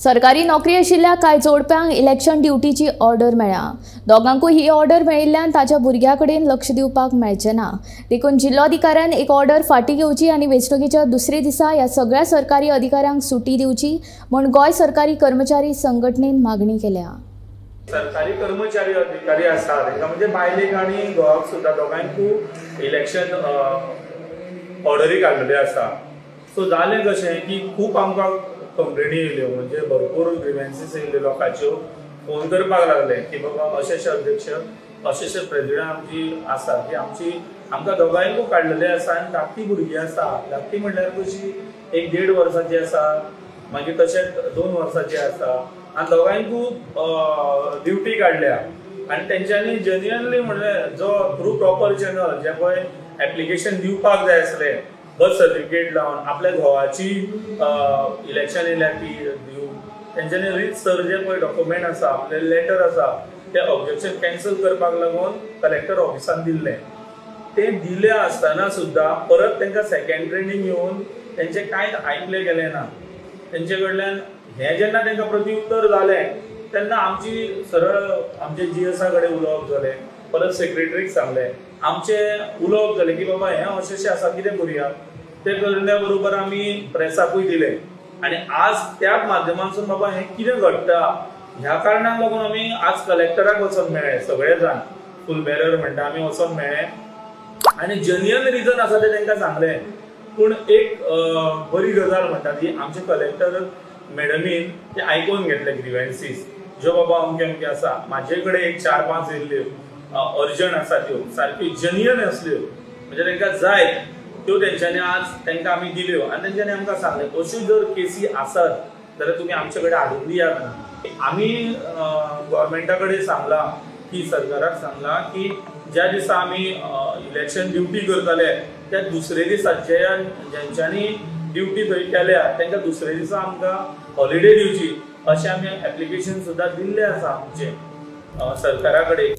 सरकारी नोकरी आशिल्ल्या कांय जोडप्यांक इलेक्शन ड्युटीची ऑर्डर मेळ्ळ्या. दोगांकूय ही ऑर्डर मेळिल्ल्यान ताच्या भुरग्या कडेन लक्ष दिवपाक मेळचें ना. देखून जिल्लोधिकाऱ्यान एक ऑर्डर फाटीं घेवची आनी वेंचणुकेच्या दुसरे दिसा ह्या सगळ्या सरकारी अधिकाऱ्यांक सुटी दिवची म्हूण गोंय सरकारी कर्मचारी संघटनेन मागणी केल्या. सरकारी कर्मचारी अधिकारी आसा तांकां म्हणजे बायलेक आनी घोवाक सुद्दां दोगांयकूय इलेक्शन ऑर्डरी काडलेली आसा. सो जालें कशें की खूब आमकां कंप्लेनी येयल्यो, म्हणजे भरपूर ग्रिवेन्सीस येयल्यो लोकांच्यो. फोन करपाक लागले की बाबा अशे अशे अध्यक्ष अशे अशे प्रेजिडेंट आमची आसा की आमची आमकां दोगांयकूय काडलेले आसा आनी धाकटी भुरगीं आसा. धाकटी म्हणल्यार कशी 1-1.5 वर्साची आसा, मागीर तशेंच 2 वर्साची आसा आनी दोगांयकूय ड्युटी काडल्या. आनी तेंच्यांनी जेन्युअनली म्हणल्यार जो थ्रू प्रॉपर चॅनल जे पळय एप्लिकेशन दिवपाक जाय आसलें बर्थ सर्टिफिकेट लावन आपल्या घोवाची इलेक्शन येयल्या ती दिवन तेंच्यांनी रीत सर जे पळय डॉक्युमेंट आसा आपले लेटर आसा ते ऑब्जेक्शन कॅन्सल करपाक लागून कलेक्टर ऑफिसान दिल्लें. तें दिलें आसतना सुद्दां परत तांकां सेकेंड ट्रेनींग येवन तेंचें कांयच आयकलें गेलें ना. तेंचे कडल्यान हें जेन्ना तांकां प्रतिउत्तर जालें तेन्ना आमची सरळ आमचे जीएसा कडेन उलोवप जालें, परत सेक्रेटरीक सांगलें, आमचें उलोवप जालें की बाबा हें अशें अशें आसा कितें करुया. तें करल्या बरोबर आमी प्रेसाकूय दिलें आनी आज त्याच माध्यमांतसून बाबा हें कितें घडटा ह्या कारणाक लागून आमी आज कलेक्टराक वचोन मेळ्ळे सगळे जाण फूल बेरर म्हणटा आमी वचोन मेळ्ळे आनी जेन्युअन रिजन आसा तें तांकां सांगलें. पूण एक बरी गजाल म्हणटा ती आमचे कलेक्टर मॅडमीन ते आयकून घेतले ग्रिवेन्सीस ज्यो बाबा अमके अमके आसा. म्हाजे कडेन एक 4-5 येयल्ल्यो अर्जंट आसा त्यो सारक्यो जेन्युअन आसल्यो, म्हणजे तांकां जाय त्यो तेंच्यांनी आज तांकां आमी दिल्यो आनी तेंच्यांनी आमकां सांगलें अश्यो जर केसी आसत जाल्यार तुमी आमचे कडेन हाडून दियात. आमी गव्हर्मेंटा कडेन सांगलां की सरकाराक सांगलां की ज्या दिसा आमी इलेक्शन ड्युटी करतले त्या दुसरे दिसा जे जेंच्यांनी ड्युटी थंय केल्या तांकां दुसरे दिसा आमकां हॉलिडे दिवची अशें आमी एप्लिकेशन सुद्दां दिल्लें आसा आमचें सरकारा कडेन.